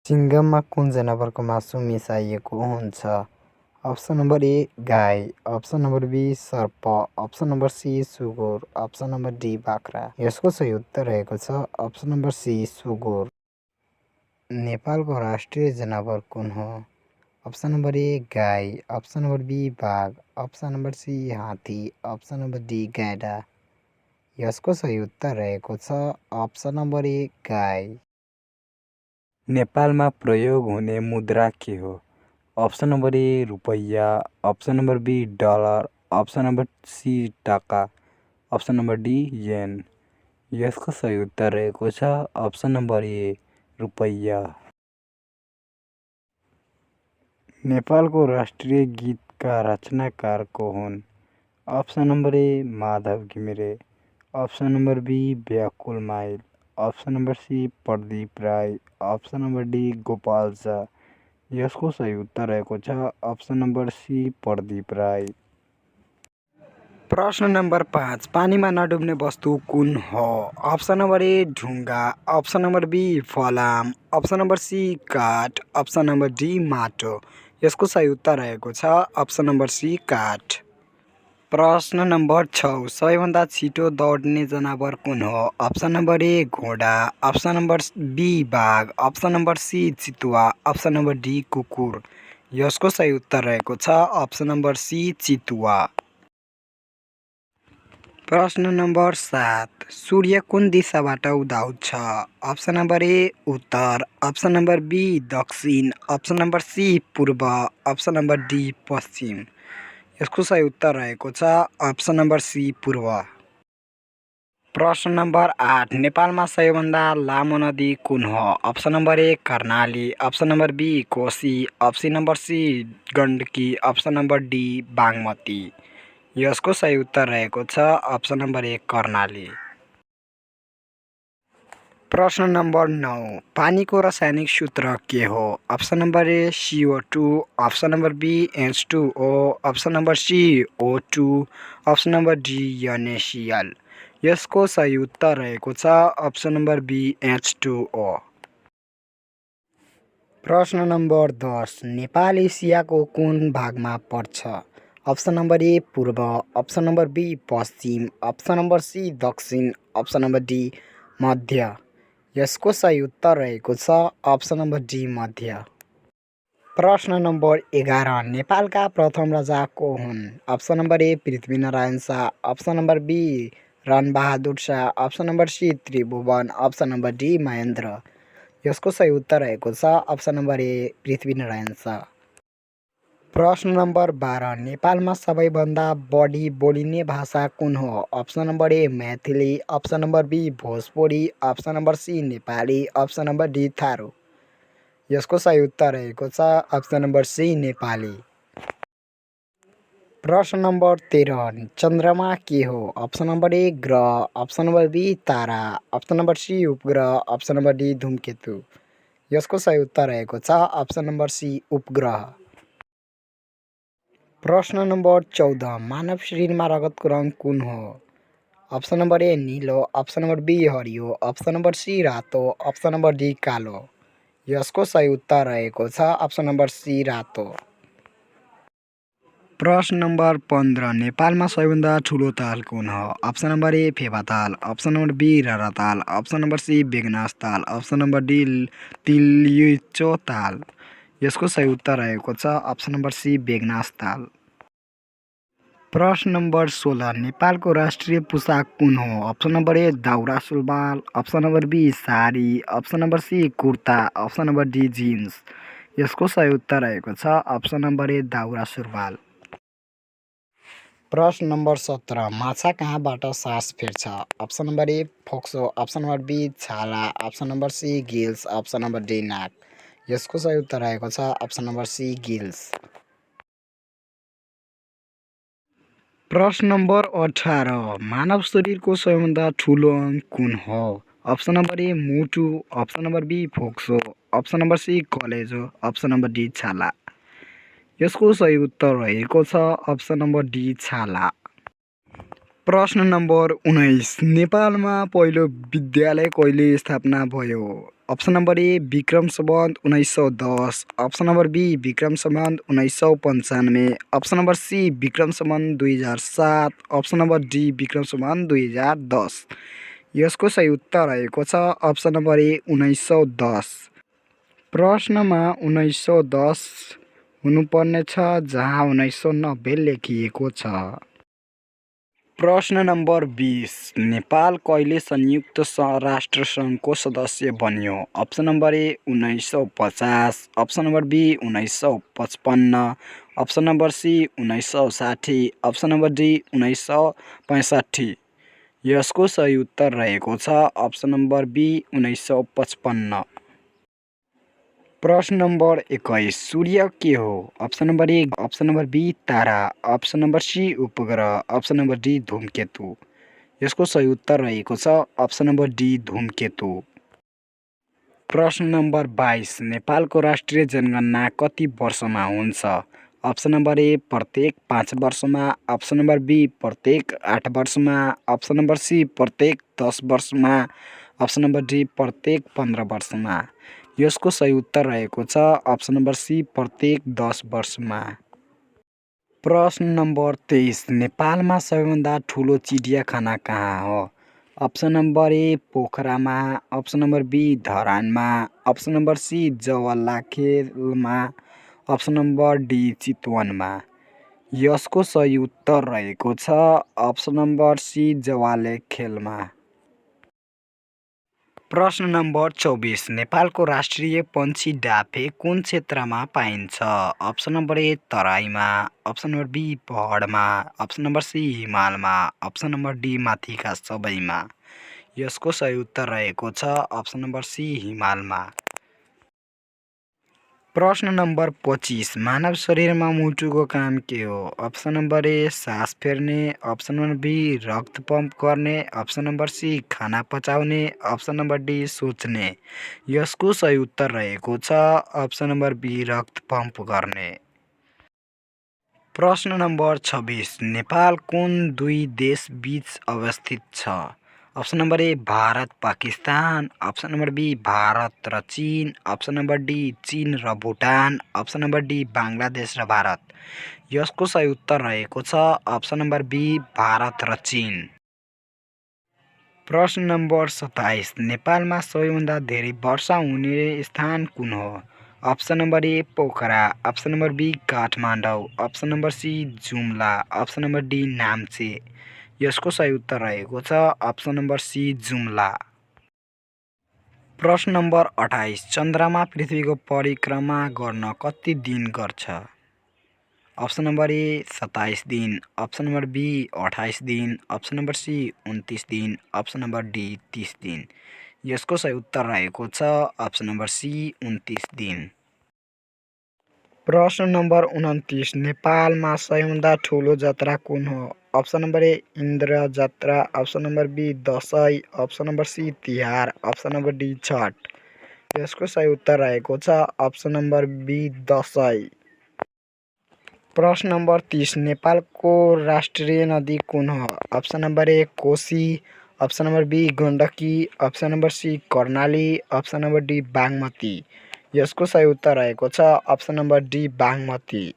चिङ्गममा कुन जनावरको मासु मिसाइएको हुन्छ? अप्सन नम्बर ए गाई, अप्सन नम्बर बी सर्प, अप्सन नम्बर सी सुँगुर, अप्सन नम्बर डी बाख्रा। यसको सही उत्तर रहेको छ अप्सन नम्बर सी सुँगुर। नेपालको राष्ट्रिय जनावर कुन हो? अप्सन नम्बर ए गाई, अप्सन नम्बर बी बाघ, अप्सन नम्बर सी हात्ती, अप्सन नम्बर डी गैंडा। यसको सही उत्तर रहेको छ अप्सन नम्बर ए गाई। नेपालमा प्रयोग हुने मुद्रा के हो? अप्सन नम्बर ए रुपैयाँ, option number B dollar, option number C टाका, अप्सन नम्बर डी येन। यसको सही उत्तर रहेको छ अप्सन नम्बर ए रुपैयाँ। नेपालको राष्ट्रिय गीतका रचनाकार को हुन्? Option number A Madhav Ghimire, option number B Byakul Maila, option number C Pradeep Rai, option number D Gopal Shah. यसको सही उत्तर रहेको छ option number C Pradeep Rai. प्रश्न नम्बर 5, पानीमा नडुब्ने वस्तु कुन हो? अप्सन नम्बर ए ढुङ्गा, अप्सन नम्बर बी फलाम, अप्सन नम्बर सी काठ, अप्सन नम्बर डी माटो। यसको सही उत्तर रहेको छ अप्सन नम्बर सी काठ। प्रश्न नम्बर 6, सबैभन्दा छिटो दौड्ने जनावर कुन हो? अप्सन नम्बर ए घोडा, अप्सन नम्बर बी बाघ, अप्सन नम्बर सी चितुवा, अप्सन नम्बर डी कुकुर। यसको सही उत्तर रहेको छ अप्सन नम्बर सी चितुवा। प्रश्न नम्बर 7, सूर्य कुन दिशाबाट उदाउँछ? अप्सन नम्बर ए उत्तर, अप्सन नम्बर बी दक्षिण, अप्सन नम्बर सी पूर्व, अप्सन नम्बर डी पश्चिम। यसको सही उत्तर रहेको छ अप्सन नम्बर सी पूर्व। प्रश्न नम्बर 8, नेपालमा सबैभन्दा लामो नदी कुन हो? Option number A Karnali, option number B Koshi, option number C Gandaki, option number D Bagmati. यसको सही उत्तर रहेको छ अप्सन नम्बर ए कर्णाली। प्रश्न नम्बर 9, पानीको रासायनिक सूत्र के हो? Option number A CO2, option number B H2O, option number C O2, option number D NaCl। यसको सही उत्तर रहेको छ अप्सन नम्बर बी H2O। प्रश्न नम्बर 10, नेपाल एसियाको कुन भागमा पर्छ? अप्सन नम्बर ए पूर्व, अप्सन नम्बर बी पश्चिम, अप्सन नम्बर सी दक्षिण, अप्सन नम्बर डी मध्य। यसको सही उत्तर रहेको छ अप्सन नम्बर डी मध्य। प्रश्न नम्बर 11, नेपालका प्रथम राजा को हुन्? Option number A Prithvinarayan Shah, option number B Ranbahadur Shah, option number C Tribhuvan, option number D Mahendra. यसको सही उत्तर रहेको छ option number A Prithvinarayan Shah. प्रश्न नम्बर 12, नेपालमा सबैभन्दा बढी बोलिने भाषा कुन हो? Option number A Maithili, option number B Bhojpuri, option number C Nepali, option number D Tharu. यसको सही उत्तर रहेको छ अप्सन नम्बर सी नेपाली। प्रश्न नम्बर 13, चन्द्रमा के हो? अप्सन नम्बर ए ग्रह, अप्सन नम्बर बी तारा, अप्सन नम्बर सी उपग्रह, अप्सन नम्बर डी धूमकेतु। यसको सही उत्तर रहेको छ अप्सन नम्बर सी उपग्रह। प्रश्न नम्बर 14, मानव शरीरमा रगतको रङ कुन हो? अप्सन नम्बर ए नीलो, अप्सन नम्बर बी हरियो, अप्सन नम्बर सी रातो, अप्सन नम्बर डी कालो। यसको सही उत्तर रहेको छ अप्सन नम्बर सी रातो। प्रश्न नम्बर 15, नेपालमा सबैभन्दा ठुलो ताल कुन हो? Option number A Phewatal, option number B Raratal, option number C Begnas Tal, option number D तिल्युचो ताल। यसको सही उत्तर रहेको छ अप्सन नम्बर सी बेगनास ताल। प्रश्न नम्बर 16, नेपालको राष्ट्रिय पोसाक कुन हो? अप्सन नम्बर ए दाउरा सुरुवाल, option number B sari, option number C kurta, option number D jeans. यसको सही उत्तर रहेको छ अप्सन नम्बर ए दाउरा सुरुवाल। प्रश्न नम्बर 17, माछा कहाँबाट सास फेर्छ? अप्सन नम्बर ए फोक्सो, अप्सन नम्बर बी छाला, option number C gills, option number D नाक। यसको सही उत्तर रहेको छ अप्सन नम्बर सी गिल्स। प्रश्न नम्बर 18, मानव शरीरको सबैभन्दा ठुलो अङ्ग कुन हो? अप्सन नम्बर ए मुटु, अप्सन नम्बर बी फोक्सो, अप्सन नम्बर सी कलेजो, अप्सन नम्बर डी छाला। यसको सही उत्तर रहेको छ अप्सन नम्बर डी छाला। प्रश्न नम्बर 19, नेपालमा पहिलो विद्यालय कहिले स्थापना भयो? Option number A Bikram Sambat 1910, option number B Bikram Sambat 1995, option number C Bikram Sambat 2007, option number D Bikram Sambat 2010। यसको सही उत्तर रहेको छ अप्सन नम्बर ए 1910। प्रश्नमा 1910 हुनुपर्ने छ जहाँ 1990 लेखिएको छ। प्रश्न नम्बर 20 नेपाल कहिले संयुक्त राष्ट्र सङ्घको सदस्य बन्यो? Option number A 1950, option number B 1955, option number C 1960, option number D 1965। यसको सही उत्तर रहेको छ अप्सन नम्बर बी 1955। प्रश्न नम्बर 21 सूर्य के हो? Option number A, option number B तारा, अप्सन नम्बर सी उपग्रह, अप्सन नम्बर डी धूमकेतु। यसको सही उत्तर रहेको छ अप्सन नम्बर डी धूमकेतु। प्रश्न नम्बर 22 नेपालको राष्ट्रिय जनगणना कति वर्षमा हुन्छ? अप्सन नम्बर ए प्रत्येक 5 वर्षमा, अप्सन नम्बर बी प्रत्येक 8 वर्षमा, अप्सन नम्बर सी प्रत्येक 10 वर्षमा, अप्सन नम्बर डी प्रत्येक 15 वर्षमा। यसको सही उत्तर रहेको छ अप्सन नम्बर सी प्रत्येक 10 वर्षमा। प्रश्न नम्बर 23 नेपालमा सबैभन्दा ठुलो चिडियाखाना कहाँ हो? अप्सन नम्बर ए पोखरामा, अप्सन नम्बर बी धरानमा, अप्सन नम्बर सी जवालाखेलमा, अप्सन नम्बर डी चितवनमा। यसको सही उत्तर रहेको छ अप्सन नम्बर सी जवालाखेलमा। प्रश्न नम्बर 24 नेपालको राष्ट्रिय पक्षी डाफे कुन क्षेत्रमा पाइन्छ? अप्सन नम्बर ए तराईमा, अप्सन नम्बर बी पहाडमा, अप्सन नम्बर सी हिमालमा, अप्सन नम्बर डी माथिका सबैमा। यसको सही उत्तर रहेको छ अप्सन नम्बर सी हिमालमा। प्रश्न नम्बर 25 मानव शरीरमा मुटुको काम के हो? अप्सन नम्बर ए सास फेर्ने, अप्सन नम्बर बी रक्त पम्प गर्ने, अप्सन नम्बर सी खाना पचाउने, अप्सन नम्बर डी सोच्ने। यसको सही उत्तर रहेको छ अप्सन नम्बर बी रक्त पम्प गर्ने। प्रश्न नम्बर 26 नेपाल कुन दुई देश बीच अवस्थित छ? Option number A Bharat Pakistan, option number B Bharat र Chin, option number D Chin र Bhutan, option number D Bangladesh र भारत। यसको सही उत्तर रहेको छ अप्सन नम्बर बी भारत र चीन। प्रश्न नम्बर 27 नेपालमा सबैभन्दा धेरै वर्षा हुने स्थान कुन हो? Option number A Pokhara, option number B Kathmandu, option number C Jumla, option number D Namche. यसको सही उत्तर रहेको छ अप्सन नम्बर सी जुम्ला। प्रश्न नम्बर 28 चन्द्रमा पृथ्वीको परिक्रमा गर्न कति दिन गर्छ? अप्सन नम्बर ए 27 दिन, अप्सन नम्बर बी 28 दिन, अप्सन नम्बर सी 29 दिन, अप्सन नम्बर डी 30 दिन। यसको सही उत्तर रहेको छ अप्सन नम्बर सी 29 दिन। प्रश्न नम्बर 29 नेपालमा सबैभन्दा ठुलो जात्रा कुन हो? Option number A Indra Jatra, option number B Dashain, option number C Tihar, option number D Chhath. यसको सही उत्तर रहेको छ अप्सन नम्बर बी दसैँ। प्रश्न नम्बर 30 नेपालको राष्ट्रिय नदी कुन हो? Option number A Koshi, option number B Gandaki, option number C Karnali, option number D Bagmati. यसको सही उत्तर रहेको छ अप्सन नम्बर डी बागमती।